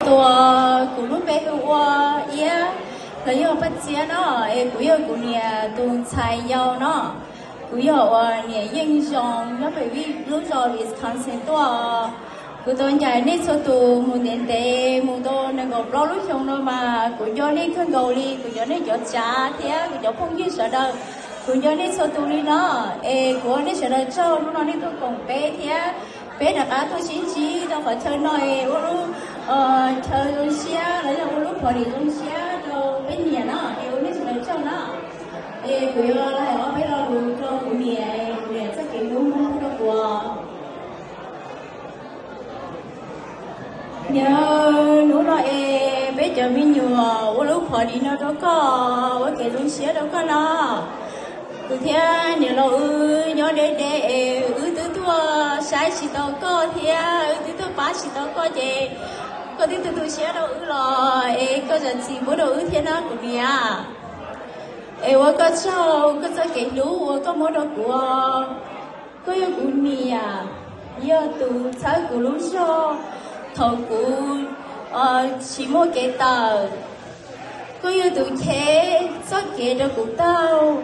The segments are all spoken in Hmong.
Ua, kuv lub npe hu ua Iab, los yog Paj Txiab no, es kuv yog kuv niam tus ntxhais yau no. Kuv yog uas niam Yeej Zoo nyob pem lub zos Wisconsin tuaj. Kuv tau ncaim nej txhua tus mus ntev ntev mus tau nees nkaum plaub lub xyoo no mas kuv nco nej kawg nkaus li, kuv nco nej cov tsav thiab kuv cov phooj ywg sawv daws, kuv nco nej txhua tus li no. Es kuv ua nej sawv daws tsaug hnub no nej tuaj koom peb thiab peb rov qab tuaj sib ntsib rau qhov chaw no es ua lub chaw zoo siab los yog ua lub party zoo siab rau peb niam no, es ua nej sawv daws tsaug na. Es kuv yuav los hais ob peb lo lus rau kuv niam, kuv niam txoj kev hlub muab pub rau kuv. Niam, hnub no es peb cov me nyuam ua lub party no rau koj, ua kev zoo siab rau koj no. Kuv thiab niam laus wb nyob deb deb es wb twb tuaj saib tsis tau koj thiab wb twb tuaj pab tsis tau koj ces koj twb tu tu siab rau wb los es koj zam txim pub rau wb thiab na kuv niam. Es ua koj tsaug koj txoj kev hlub uas koj muab rau kuv. Koj yog kuv niam, yog tus txhawb kuv lub zog thaum kuv tsis muaj kev tawm. Koj yog tus chev txoj kev rau kuv taug,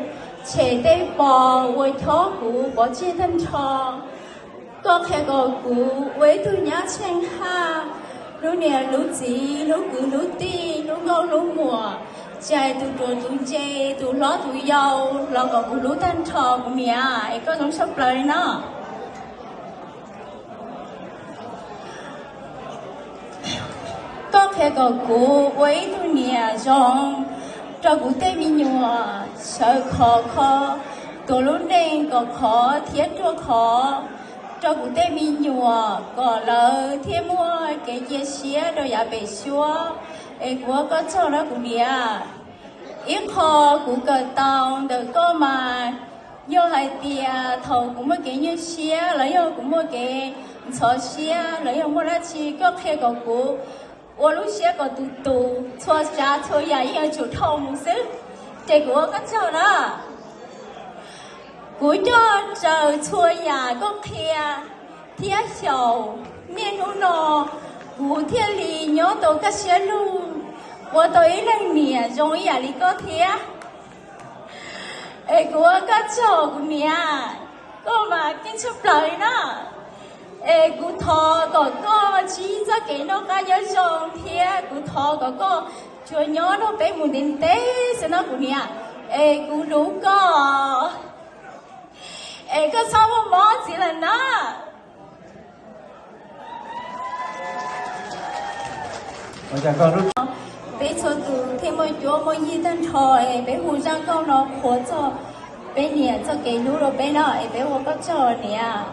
tshem tej pos uas chob kuv pov tseg tag nrho. Koj qhia kom kuv ua ib tug nyab tsheej haj, hlub niam hlub txiv, hlub kwv hlub tij, hlub nkauj hlub muam, txais tus ruam tus ntse, tus hlob tus yau los kom kuv hlub tag nrho kuv niam, es koj zoo tshaj plaws li no. Koj qhia kom kuv ua ib tug niam zoo rau kuv tej me nyuam, sawv khov kho, tuav lub neej kom khov thiab ruaj khov rau kuv tej me nyuam kom lawv thiaj muaj kev cia siab rau yav pem suab. Es kuv ua koj tsaug na kuv niam. Ib qho kuv kawm tau ntawm koj mas yog hais tias thaum kuv muaj kev nyuaj siab los yog kuv muaj kev ntxhov siab los yog muaj dab tsi koj qhia kom kuv ua lub siab kom tus tus txhua tsav txhua yam yeej yuav tsum dhau mus xwb. Ces kuv ua koj tsaug na. Kuv coj raws txhua yam koj qhia thiab xyaum niaj hnub no kuv thiaj li nyob tau kaj siab lug ua tau ib leeg niam zoo ib yam li koj thiab. Es kuv ua koj tsaug kuv niam, koj mas keej tshaj plaws li na. Es kuv thov kom koj ntsib txoj kev noj qab nyob zoo thiab kuv thov kom koj tsuas nyob nrog peb mus ntev ntev xwb no kuv niam. Es kuv hlub koj. Es koj txhob muaj mob ntxiv lawm na. Peb txhua tus thiaj muaj cuab muaj yig tag nrho es peb hu zaj nkauj no qhuas txog peb niam txoj kev hlub rau peb no es peb ua koj tsaug niam.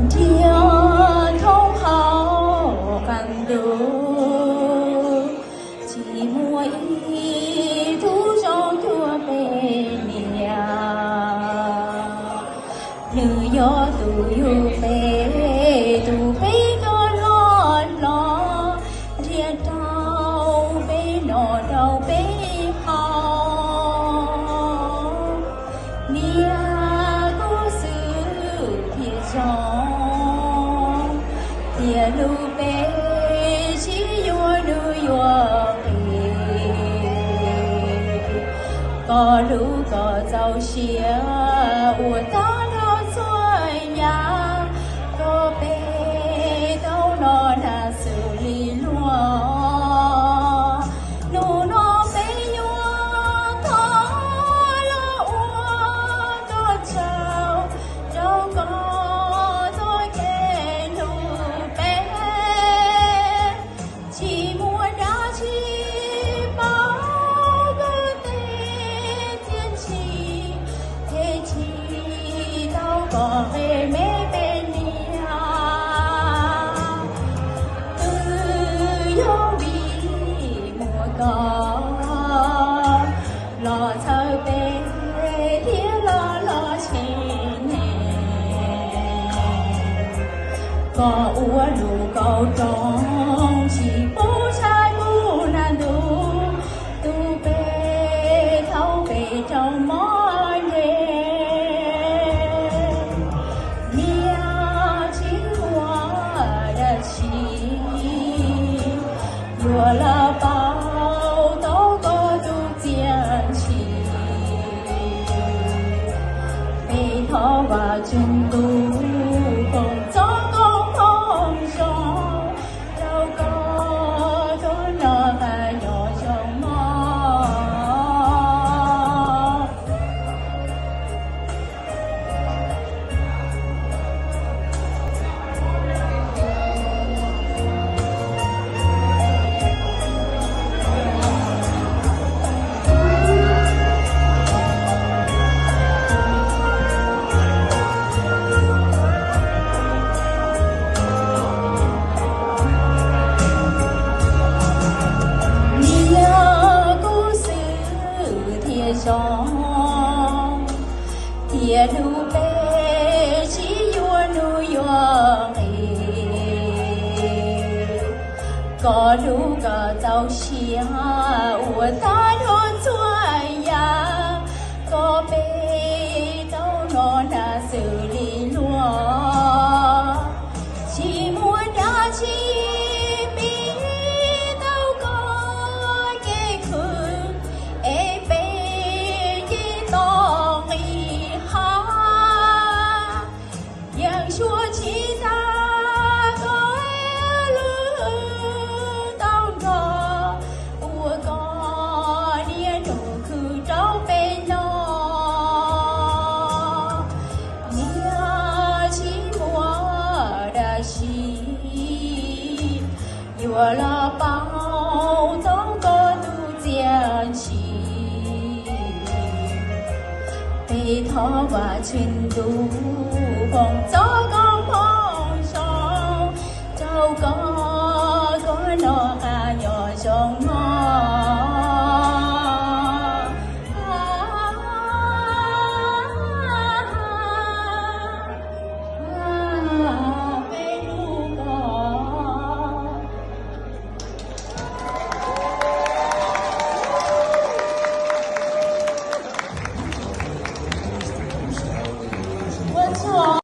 Ntiag thoob qhov qab ntuj tsis muaj ib tug zoo cuag peb niam. Nws yog tus yug peb, tus peb koj hlob hlob, nrhiav rau peb noj rau peb haus. Niam, koj xwb thiaj zoo, tias hlub peb tsis yuav nws yuav peb. Koj hlub koj txaus siab ua tag nrho txhua yam, koj pe tau no na xws li luag. Hnub no peb yuav thov los ua koj tsaug rau koj txoj kev hlub peb. Tsis muaj dab tsi pauv koj tej txiaj ntsig, ces tsis Ua lub kauj rooj tsis pub saib kuv nag ntuj, tus peb thaub peb rau mob ntseg. Niam tsis muaj dab tsi yuav los pauv tau koj tus txiaj ntsig. Peb thov Vajtswv ntuj foom txoj koob hmoov zoo rau koj tus no tas nyob zoo mog. Niam kuv xwb thiaj zoo, thiab lub npe tsis yuav nus yuav nqis. Koj hlub kom txaus siab ua tag nrho txhua yam, koj peb tau no nag xws li luag. Tsis muaj dab tsi piv tau koj kev khwv, es peb ces tau nqis hab. Yeej suav tsis tag koj lub hwj tau nrog, ua koj niaj hnub khwv rau peb no. Niam tsis muaj dab tsi yuav los pauv tau koj tus txiaj ntsig. Peb thov Vajtswv ntuj foom txoj